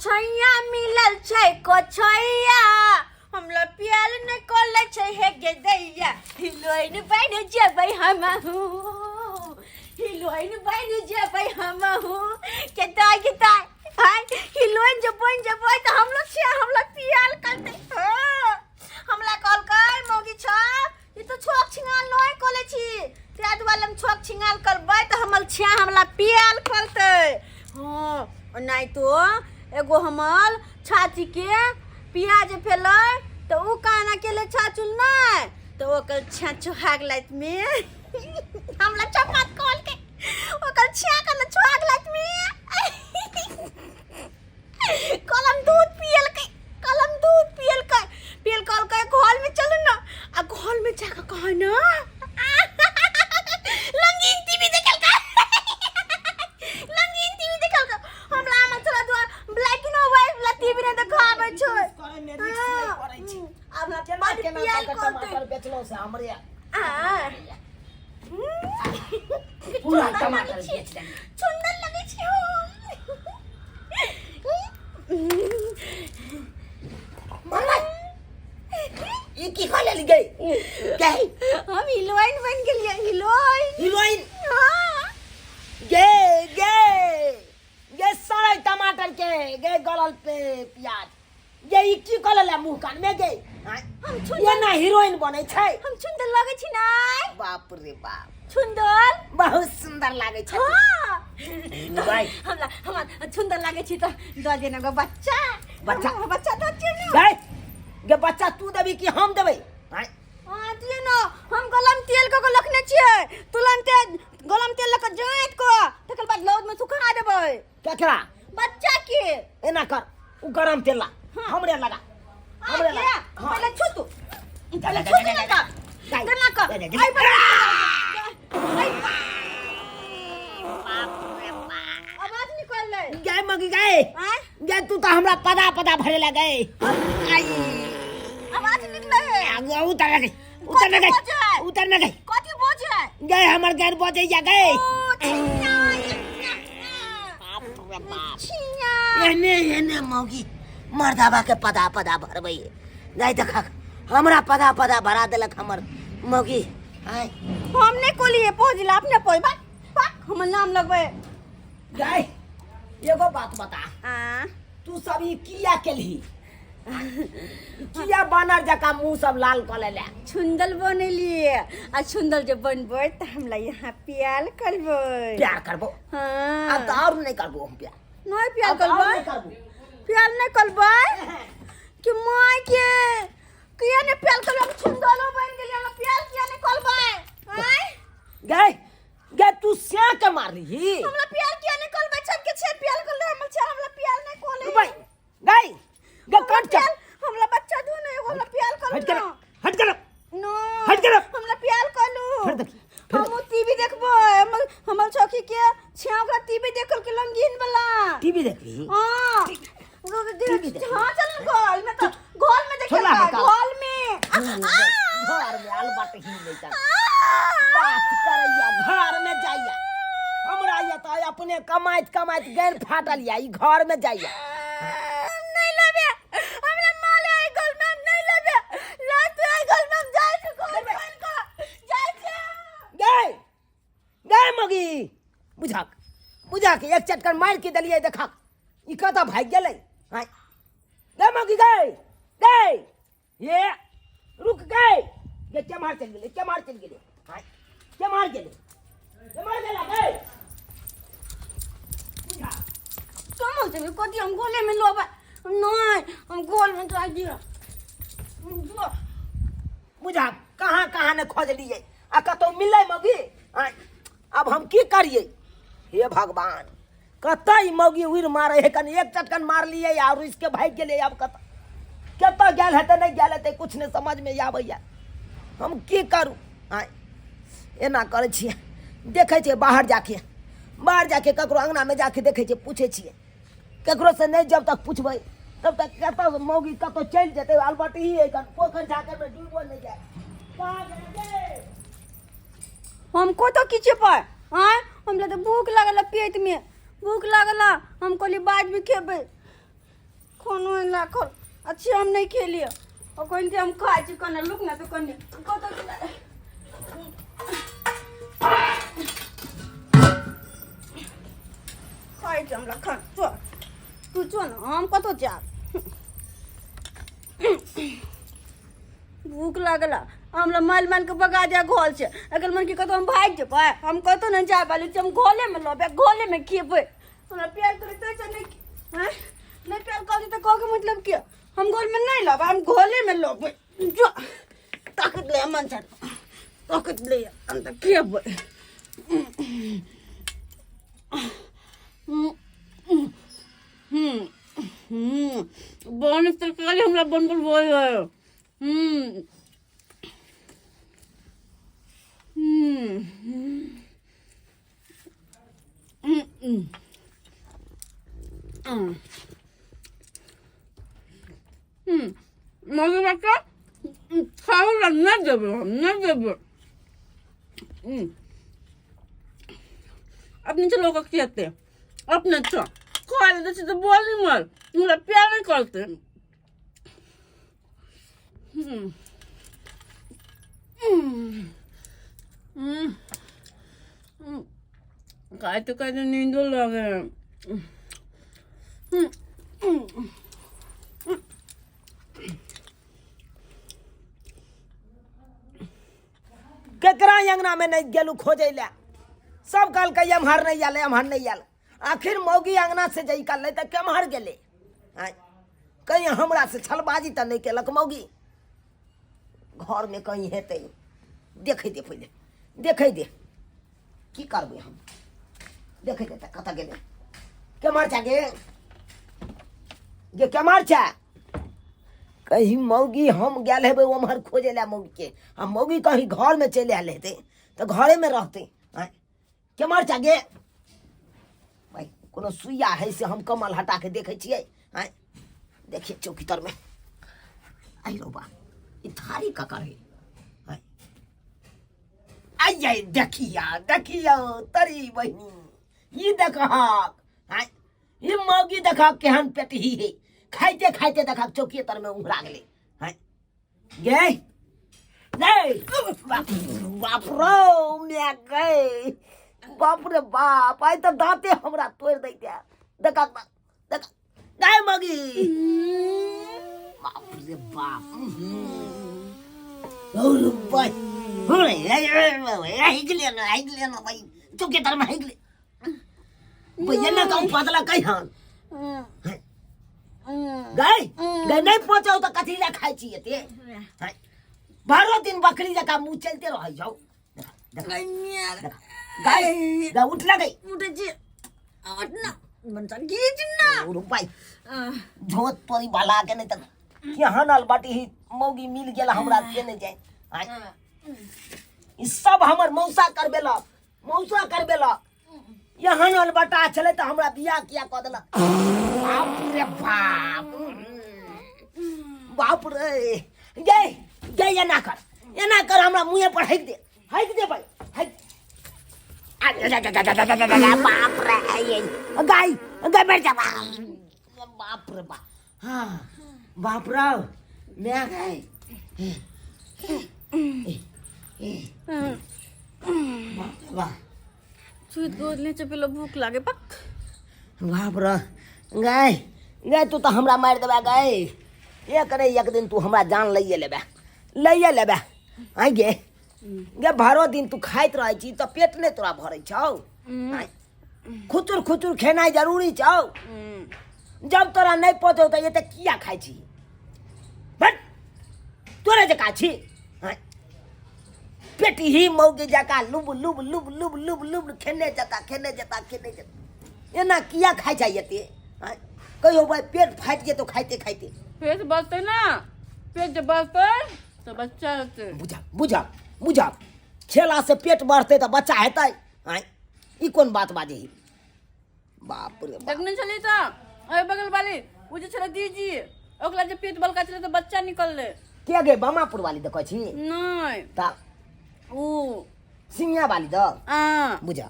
छैया मिलल छै कोछैया, हमरा प्यार नहि कऽ छै हे गे दैया। हिलोइन बनि जेबै हमहू, हिलोइन बनि जेबै हमहू। के दाय के दाय हाय, हिलोइन जे बनि जेबै तऽ हमरो छियै, हमरा पियाल करतै। हाँ, हमरा कहलकै मौगी छ, ई तऽ छोक छिंगाल नहि कऽ लै छी, ताहि दुआरे हम छोक छिंगाल करबै तऽ हमर छिया हमरा पियाल करतै। हँ, ओनाहितो एगो हमर छातीके पियाज भेलै तऽ ओ काना केले छाचुल नहि, तऽ ओकर छिया चोहाग लाइत में हमरा चपात कहलकै, ओकर छिया कना चोहाग लाइत में कलम दूध पियलकै, कलम दूध पियलकै, पियल कहलकै घोल में चलू ना, आ घोल में जाके कह ना रंगीन टीवी देखलकै, रंगीन टीवी देखलकै। हमरा हमर थोड़ा दुआ ब्लैक एंड व्हाइट वाला टीवी नहीं देखाबै छै। करे में रिक्स नहीं पड़ै छै। आब हमरा केना बड केना पियल कऽ के करतै। टमाटर बेचलहुँ से हमरे आ पूरा टमाटर बेच देलियै। सुंदर लगै छै। मरबै ई की खा लेली गई गई? हम हीरोइन बन गेलियै, हीरोइन। हीरोइन? हाँ। गे गे गे, सड़ै टमाटर के गे, गलल पे प्याज गे, ई की कऽ लेले मुँह कान में गे? आँय? हम ये ना हीरोइन बनै छै। हम सुंदर लगै छी ना? बाप रे बाप। सुंदर। बहुत सुंदर लागै छै। हाँ। हीरोइन। हमरा हमरा सुंदर लागै छी तऽ दऽ देना गो बच्चा। बच्चा? हमरा बच्चा दऽ दियौ ने। गई गे, बच्चा तू देबी कि हम देबै? आँय? हाँ, दियौ ने। हम गलम तेल कऽ के रखने छियै, तुरन्ते गलम तेल लऽ कऽ जाँत कऽ तकर बाद रौद में सुखा देबै। केकरा? बच्चा के। एना कर, उ गरम तेल ला। हमरे लगा, हमरे लगा। हाँ, पहले छू तू, पहले छू तू ना कर, दाई। ना कर। दाई, दाई, आई पर आई। आवाज निकल ले। गए मगी गए। आय? गए, तू तो हमरा पदा पदा भरे लगे। आई। आवाज निकले है। आगू उतर गई, उतर न गई। कथी बजे? उतर न गई। कथी बजे? गए, हमर गैर बजे या गए। ओ छिया। बाप रे बाप। छिया। एने एने मौगी मर्दाबा के पदा पदा भरबै गई, देखक हमरा पदा पदा भरा देलक हमर मौगी। आय? हम नहीं कोलिए पहुंचला, अपने पहुंच बाक बाक हमर नाम लगबे। गई, एगो बात बता। आ? तू सब ई किया केलही? किया बानर जकाँ मुंह सब लाल कऽ लेले? छुंदल बनेलिए, आ छुंदल जे बनबै तऽ हमरा यहाँ प्याल करबै। प्यार करबो? हाँ। आब तऽ और नहीं करबो हम प्यार। नहीं प्याल आब तऽ और करबै? नहीं करबो। प्याल नहीं करबै कि माय के किया नहीं प्याल करबै? हम छुंदलो बन गेलिए, हमरा प्याल किया नहीं करबै? आय? गई गई, तू स्या के मारली। हमरा प्याल किया नहीं करबै? सबके छे प्याल करले, हमर छे हमरा प्याल नहीं कोले। रुबै गई गे, कट कर। प्याल हमरा बच्चा दू ने एगो, हमरा प्याल हट करू कर। ना। हट कर। नो। हट कर। हमरा प्याल करू। फिर देखी, फिर। हम टीवी देखबै। हमर हमर सखी के छे ओकरा टीवी देखल के रंगीन वाला। टीवी देखबी? हाँ। टीवी देखबी? हाँ, चल घर में, तो घर में देखे। छोला हटा। घर में आ, आ, घर में आल बात ही नहीं कर आ, बात करैया, घर में जाइया। हमरा ये तो अपने कमाइत कमाइत गैर फाटल या, ई घर में जाइया। नहीं लेबे, हमरा माले आई घर में, हम नहीं लेबे। रात में आई घर में, हम जाय छी घर बन के जाय छी। गए गए मगी, बुझक बुझक, एक चटकन मार के देलियै, देखक ई कतऽ भागि गेलै। आँय गए मगी, गए गए, ये रुक गए गे, केम्हर चलि गेलै, केम्हर चलि गेलै? आँय, केम्हर गेलै, केम्हर गेलै? गए बुझा। कमल से कथी हम गोले में लोबा नहीं, हम गोल में जाय दियो जो। बुझा, कहाँ कहाँ ने खोजलियै आ कतहु मिललै मौगी? आँय, आब हम की करियै? हे भगवान, कतऽ ई मौगी उड़ि मारै है? कनि एक चटकन मारलियै आ रुसि के भागि गेलै। आब कतऽ कतऽ गेल हेतै, नहि गेल हेतै, किछु नहि समझमे आबैए। हम की करू? आँय, एना करै छियै, देखै छियै बाहर जाके, बाहर जाके ककरो अङ्गनामे जाके देखै छियै, पूछै छियै ककरोसँ। नहि, जब तक पुछबै तब तक कतऽ मौगी कतऽ चलि जेतै। अलबटही है, पोखरि झाखरिमे डूबो नहि जाय। कहाँ गेलै गे? हमको तो किछु पर आँय, हमरा तऽ भूख लागल है, पेट में भूख लागल है। हम कहली बाद में खेबै। खानो राखल अच्छे हम नहीं खेलिए और कहीं हम खाए छी कने लुक ना तो कने कतऽ गेलै? खाइ छी हमरा खान चल तू चल ना हम कतऽ जायब भूख लागला हमरा माल माल के बगा जा घोल छै अगर मन के कतौ हम भागि जेबै हम कतौ नहि जाय वाली छी हम घोले में लबै घोले में खेबै हमरा प्यार करे तो छै नहीं हैं नहीं प्यार कर तऽ कह के मतलब की हम घोल में नहीं लबै हम घोले में लबै जो ताकत ले मन छै ताकत ले हम तऽ खेबै बन तरकारी हमरा बनबल बोल हम्म हम्म हम्म हम्म हम्म मगर बच्चा खाओ ला नहीं देबे हम नहीं देबे। हम्म अपने चलो का कहते अपने तो खा लेते तो बोल नहीं मर हमरा प्यार नहीं करते। हम्म हम्म हम्म हम्म खाइते खाइते नींदो लगे। हम्म हम्म केकरा अंगना में नहीं गेलू खोजै लए सब कहलकै एम्हर नहीं आयल एम्हर नहीं आयल आखिर मौगी अंगना से जे निकललै तऽ केम्हर गेलै आँय कहीं हमरा से छलबाजी तऽ नहि केलक मौगी घरमे कहीं हेतै देखै दे पहिले देखै दे की करबै हम देखै दे तऽ कतऽ गेलै केम्हर छै गे गे केम्हर छै कहीं मौगी हम गेल हेबै ओम्हर खोजै लए मौगीके आ मौगी कहीं घरमे चलि आयल हेतै तऽ घरेमे रहतै आँय केम्हर छै गे भाइ कोनो सुइया है से हम कमल हटा के देखै छियै आँय देखिए चौकी तरमे आइ रौ बा ई थारी ककर है आँय आइ जाय देखिया देखिया तरी बहिनी ई देखहक आँय ई मौगी देखहक केहन पेटही है खाइते खाइते देखहक चौकी तरमे उंघरा गेलै आँय गे नहीं बाप बाप रो मैं गए बाप रे बाप आइ तऽ दाँते हमरा तोड़ि दैते देखा देखा गाय मगी बाप रे बाप और भाई हिगले ना हिगले ना भाई चौके तर में हिगले भैया ना कहूँ पतला कहीं हन गई गई नहीं पहुंचाओ तो कथी ला खाई छी एते हैं? बारह दिन बकरी जका मुंह चलते रहै जाओ देखा देखा देखा गई गई उठ ना गई उठै छी उठ न मन छ घिच न और भाई झोत तोरी भला के नहीं तक यहाँ नाल बाटी ही मौगी मिल गेल हमरा के नहीं जाए आय ई सब हमर मौसा करबेलक मौसा करबेलक एहन अलबटा छलै तऽ हमरा बियाह किया कऽ देलक बाप रे बाप बाप रे गे गे एना कर एना कर हमरा मुँहे पर हकि दे हकि दे भाई हकि बाप रे गाय गाय मर जा बाप रे बाप हाँ बाप रे मैं गाय बाप रे बाप सुति के उठले छै पहिले भूख लागे पक बाप रे गाय गाय तू तऽ हमरा मारि देबे गाय एक नहि एक दिन तू हमरा जान लैए लेबे लैए लेबे आइ गे गे भरो दिन तू खाइत रहै छी तऽ पेट नहि तोरा भरै छौ आँय? खुचुर खुचुर खेनाइ जरूरी छौ जब तोरा नहि पचौ तऽ एते किया खाइ छी बट तोरे जकाँ छी आँय? पेटही मौगी जकाँ लुब लुब लुब लुब लुब लुब खेने जता खेने जता खेने जता एना किया खाइ छै एते आँय? कहियो भाई पेट फाटि जेतौ खाइते खाइते पेट बढ़तै ना पेट जे बढ़तै तऽ बच्चा हेतै बुझा बुझा बुझा खेला से पेट बढ़तै तऽ बच्चा हेतै आँय ई कोन बात बाजै ही बाप रे बाप देखने छली तऽ ओहि बगल वाली ओ जे छलै दीजी ओकरा जे पेट बलका छलै तऽ बच्चा निकललै के गे बमापुर वाली देखै छी नहि तऽ ओ सिंगिया वाली दऽ आ बुझा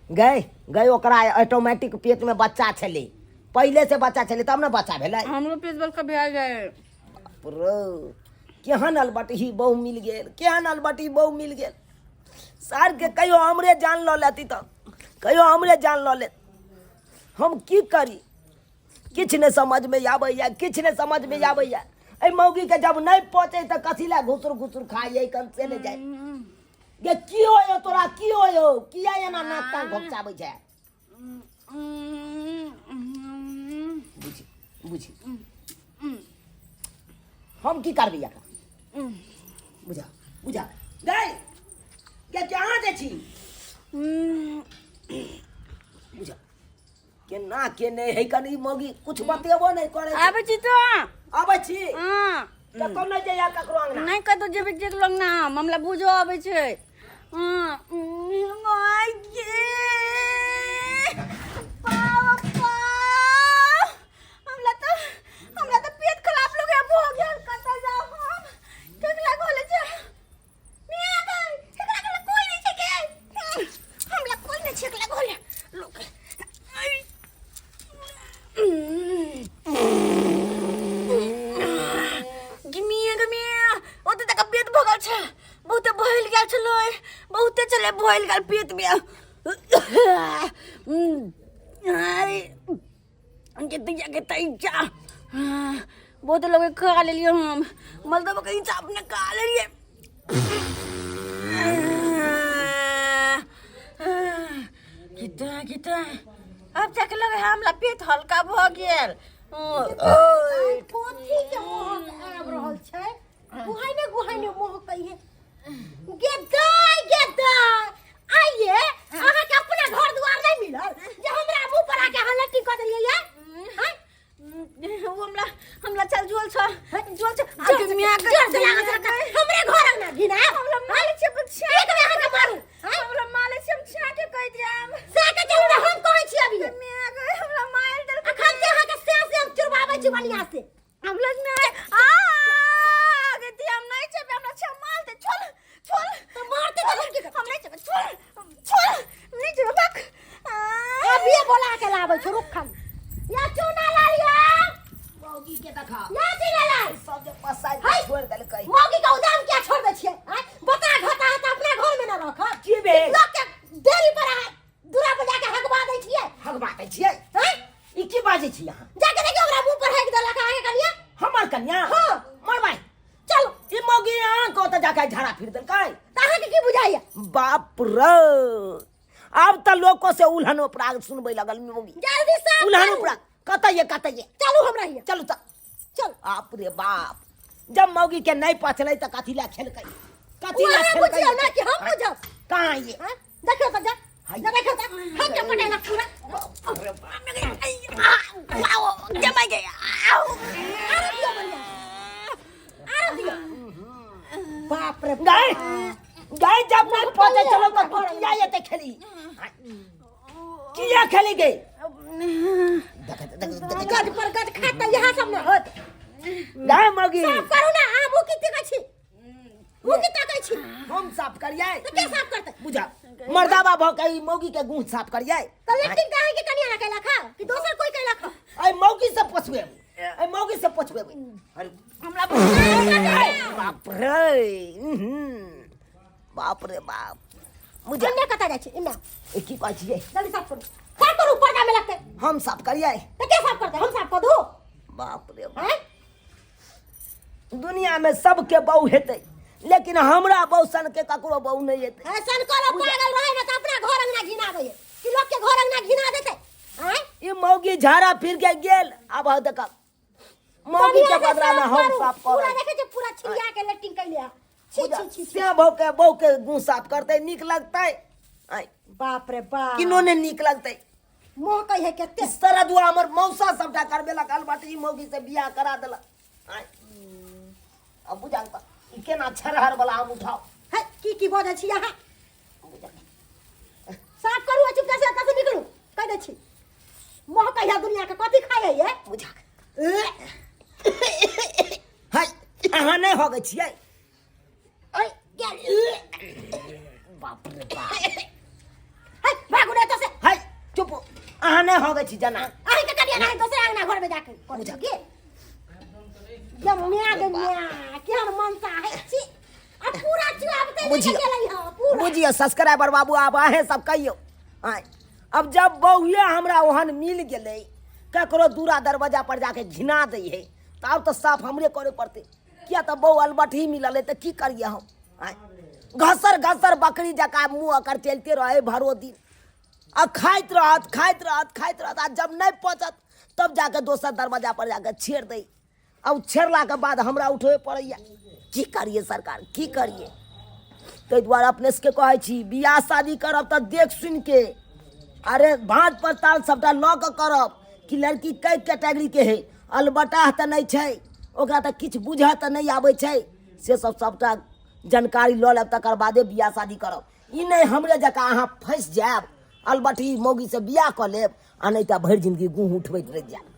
गए गए ओकरा ऑटोमेटिक पेट में बच्चा छलै पहिले से बच्चा छलै तब ने बच्चा भेलै। हमरो पेट बलका भए जाए। बाप रो, केहन अलबटही बहु मिल गेल, केहन अलबटही बहु मिल गेल। सारके कहियो हमरे जान लऽ लेती तऽ, कहियो हमरे जान लऽ लेत। हम की करी, किछु नहि समझमे आबैए, किछु नहि समझमे आबैए। एहि मौगीके जब नहि पचै तऽ कथी लए घुसुर घुसुर खाइए, कन से नहि जाइ। गे की होय तोरा, की होय, किया एना नाक कान घोकचाबै छै? बुझी बुझी हम की करबै एकरा? बुझा बुझा गई गे, कहाँ जाइ छी? बुझा केना के नहि है, कनी मौगी कुछ बतेबो नहि करै छै। आबै छी तऽ। आबै छी। हँ। कतौ नहि जइया ककरो अंगना। नहि कतौ जेबै ककरो अंगना, हमरा बुझो आबै छै। हँ, आइ गे, पाव पाव, हमरा तऽ पेट खराब लगे भऽ गेल। कतऽ जाउ हम? केकरा घोले छै? मियाँ गै, केकरा घोले? कोइ नहि छै गे। हमरा कोइ नहि छै एकरा घोले लोक। गिमिया गिमिया, ओते तक पेट भऽ गेल छै, बहुते बहल गेल छलै, बहुते छलै बहल गेल पेट में। अरे के दैया के तैया, बहुत लोग खा लेलियै हम, मलदबा के हिसाब ने खा लेलियै। कितना कितना अब जाके लगे हमरा पेट हल्का भऽ गेल। कथी के महक आबि रहल छै? गुहाइने गुहाइने महकै है। गे दाय, गे दाय, आइये अहाँके अपना घर दुआर नहि मिलल जे हमरा मुँह पर आके अहाँ लट्टी कऽ देलियै ये? आँय? ओ हमरा हमरा चल जुअल छ, जुअल छ। जोर से मियाँ के जोर से लागल छै, हमरे घर अंगना घिना हमरा माले छै बच्चा। एक बेर अहाँके मारू। आँय? हमरा माले छै, हम छाके कहि देब। से के चलू ने, हम कहै छी अभी। मियाँ के हमरा मारि देलकै। अखन से अहाँके से से हम चुरबाबै छी बढ़िआँ से। हम लग में आ गति, हम नहीं छेबे, हमरा छे मार दे, छोड़ छोड़। तऽ मारते तऽ हम की करब? हम नहीं छेबे, छोड़ छोड़, नहीं छेबे, बक। अभिये बोला के लाबै छी, रुक खाली। या चूना लाल, या मौगी के देखा। या चूना लाल। सब जे पसारि है। के छोड़ि देलकै। मौगी के उदाम किया छोड़ दै छियै? आँय, बता घटा है तऽ अपना घर में न रखब? की भेल? लोक के देरी पर अहाँ दूरा पर जाके हगवा दै छियै। हगवा दै छियै? आँय? ई की बाजै छी अहाँ? जाके देखियौ, हमरा मुंह पर हगि देलक अहाँके कनिया। हमर कन्या? हाँ। मरबाई। चलू। ई मौगी अहाँ के ओतऽ जाके झाड़ा फिर देलकै? तऽ अहाँके की बुझाइया? बाप रे, आब तऽ लोको से उल्हन उपराग सुनबै लगल मौगी। जल्दी साफ उल्हन करू। उपराग कतऽ ये, कतऽ ये? चलू हमरा हिया। चलू तऽ। चल। बाप रे बाप, जब मौगी के नहीं पचलै तऽ कथी लए खेलकै, कथी ओ लए अहाँ खेलकै? बुझियौ ने कि हम बुझब? कहाँ ये? आँय? देखियौ तऽ जा। हाय। जा देखियौ तऽ, हम के पटेलक पूरा। जमाई गया। आरो दियौ बढ़िया, आरो दियौ। बाप रे। गाय गाय, जब नहीं पचे चलो तऽ तू किया एते खेली, किया खेली गई? देख देख देख। गज पर गज खात तऽ इएह सब ने होत। गाय मौगी, साफ करू ने अहाँ। मुँह की तकै छी, मुँह की तकै छी? हम साफ करियै? तऽ के साफ करतै? बुझा, मर्दाबा भऽ के ई मौगी के गुह साफ करियै? तऽ लेट्रिन तऽ अहाँके कनिया ने कैलक हँ कि दोसर कोइ कैलक हँ? अइ मौगी से पोछबेबै, अइ मौगी से पोछबेबै। अरे हमरा बाप रे, बाप रे बाप, बुझा। एन्ने कतऽ जाइ छी एन्ने? ई की कहै छियै? जल्दी साफ करू, साफ करू, पर्दा में लगतै। हम साफ करियै? तऽ के साफ करतै? हम साफ कऽ दू? बाप रे बाप। आँय? दुनिया में सबके बहु हेतै, लेकिन हमरा बहु सन के ककरो बहु नहि हेतै। ऐसन करो, पागल रहे ने तऽ अपना घर अंगना घिनाबै है कि लोक के घर अंगना घिना देतै? आँय? ई मौगी झाड़ा फिर के गेल, आब हौ देखब मौगी के बढ़िया से बदला में साफ हम करू। साफ पूरा करब। देखै छियै, पूरा छिड़िया के लेट्रिन कैले है। छी छी छी छी। से बहु के, बहु के गुह साफ करतै नीक लगतै? आँय? बाप रे बाप, किनो ने नीक लगतै। मोह कहे केते इस तरह दुआ हमर मौसा सबटा करबेलक अलबट ई मौगी से बियाह करा देलक। आँय, अब बुझल तऽ ई केना छरहर वाला हम उठाउ? है, की की बजै छी अहाँ? साफ करू आ चुपचाप से एतऽ से निकलू, कहि दै छी। मोह कहिया दुनिया के कथी खाइ है ये? बुझा है, अहाँ नहि होगै छियै? ओइ गेल। बाप रे बाप। है, भागू ने एतऽ से। है, चुप, अहाँ नहि होगै छी जना। अहीं के कनिया एना दोसर अंगना घर में जाके कर गे गे मिया गे मिया केहन मनसा है छी आ पूरा चुआबते नहीं बुझियौ। गेलै हँ पूरा। बुझियौ सब्सक्राइबर बाबू, आब अहें सब कहियौ। आँय, अब जब बहुए हमरा ओहन मिल गेलै, ककरो दूरा दरवाजा पर जाके घिना दै है, तऽ आब तऽ साफ हमरे करे पड़तै। किया तऽ बहु अलबट ही मिलल है, तऽ की करियै हम? आँय, घसर घसर बकरी जकाँ मुँह ओकर चलिते रहै भरो दिन, आ खाइत रहत, खाइत रहत, खाइत रहत, आ जब नहि पचत तब जाके दोसर दरवाजा पर जाके छेड़ दै। आ ओ छेड़लाके बाद हमरा उठबे पड़ैए। की करियै सरकार, की करियै? ताहि दुआरे अपने सबके कहै छी, बियाह शादी करब तऽ देख सुनिके, अरे भाँज पड़ताल सबटा लऽ कऽ करब कि लड़की कै कैटेगरीके है, अलबटाह तऽ नहि छै, ओकरा तऽ किछु बुझऽ तऽ नहि आबै छै, से सब सबटा जानकारी लऽ लेब, तकर बादे बियाह शादी करब। ई नहि हमरे जकाँ अहाँ फँसि जायब, अलबटी मौगीसँ बियाह कऽ लेब आ नहि तऽ भरि जिन्दगी गुँह उठबैत रहि जायब।